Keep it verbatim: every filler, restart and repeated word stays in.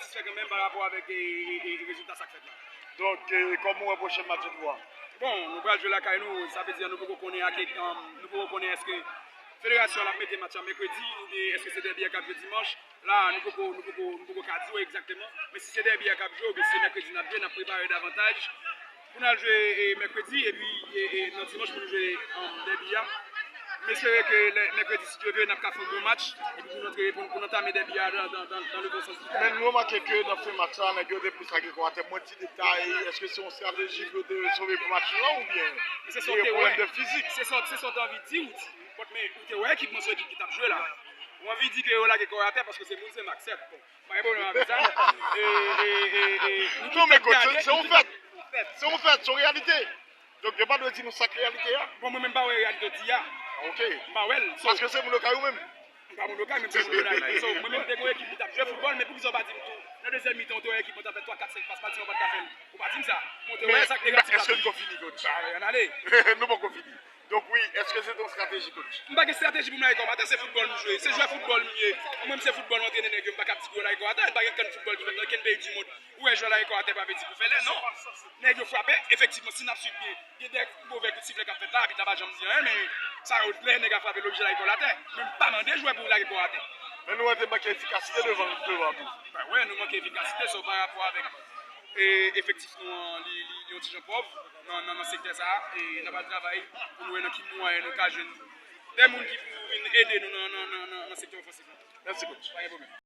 Satisfè kanmenm pa rapò avèk e, e, e, rezilta sa k fèt la. Donk, e, kòman w wè pwochen match yo? Bon, nou pral jwe lakay nou, sa vle di nou poko konnen a ke, um, nou poko konnen èske federasyon an ap mete match la mèkredi oubyen èske se dèbi a k ap jwe dimanch. La, nou poko, nou poko, nou poko ka di w egzakteman. Men si se dèbi a k ap jwe oubyen si se mèkredi n ap jwe, n ap prepare davantaj pou n al jwe, e, mèkredi epi, e, e, nan dimanch pou nou jwe, um, dèbi a. M espere ke lè mèkredi, si Dye vle, n ap ka fè yon bon match epi pou n antre, pou, pou n antame dèbi a dans, dans, dans, dans le bon sens du terme. Men nou remake ke nan fen match la, nèg yo te plis lage kò atè. Mwen, ti detay, èske se yon estrateji pou yo te sove pou match la oubyen se sa w te wè? Se sa, se sa w te anvi di, ou di. Bon, men ou te wè ekipman, se ekip ki t ap jwe la. Ou anvi di ke yo lage kò yo atè paske se moun, se Max, sèt. Bon, pa gen pwoblèm avèk sa. E, e, e, e, nou tout t ap gade, se yon fèt. Se yon fèt, se yon reyalite. Donk, yo pa dwe di nou sa k reyalite a. Bon, mwen menm, m pa wè reyalite w di a. Ok. M pa wè l. So, paske se moun okay ou menm? M pa moun okay, men m se moun Gonayiv. So, mwen menm, m te gen yon ekip ki t ap jwe foutbòl, men poukisa w pa di m tou? Nan dezyèm mitan, w te wè ekip mwen t ap fè twa, kat, senk pas, m pa di w pa t ka fè l. Ou pa di m sa. Mwen, w te wè sa k te gati. Èske n konn fini, coach? Ba, ann ale. Nou poko fini. Donk, wi, èske se te yon estrateji, coach? M pa gen estrateji pou m lage kò m atè, se foutbòl m jwe. Se jwè foutbòl m ye. Mwen, m se foutbòl m antrene nèg yo, m pa ka di pou yo lage kò atè, pa gen okenn foutbòl ki fèt nan okenn peyi di mond. Ou wè jwè lage kò atè pa vle di pou fè lè, non. Nèg yo frape, efektivman, si n ap swiv byen, gen de move kout siflè k ap fèt la, abit la pa janm di anyen, men sa yo, lè nèg a frape, l oblije lage kò l atè. Men m pa mande jwè pou lage kò atè. Men nou wè te manke efikasite devan, devan tou. Ben wè, nou manke efikasite, so pa rapò avèk, e, efektif nou an, li, li, li yon ti jan pòv nan, nan, nan sektè sa a, e n ap al travay pou nou wè nan ki mwayen nou ka jwenn de moun ki pou vin ede nou nan, nan, nan, nan, nan sektè ofansif la. Mèsi, coach. Pa gen pwoblèm.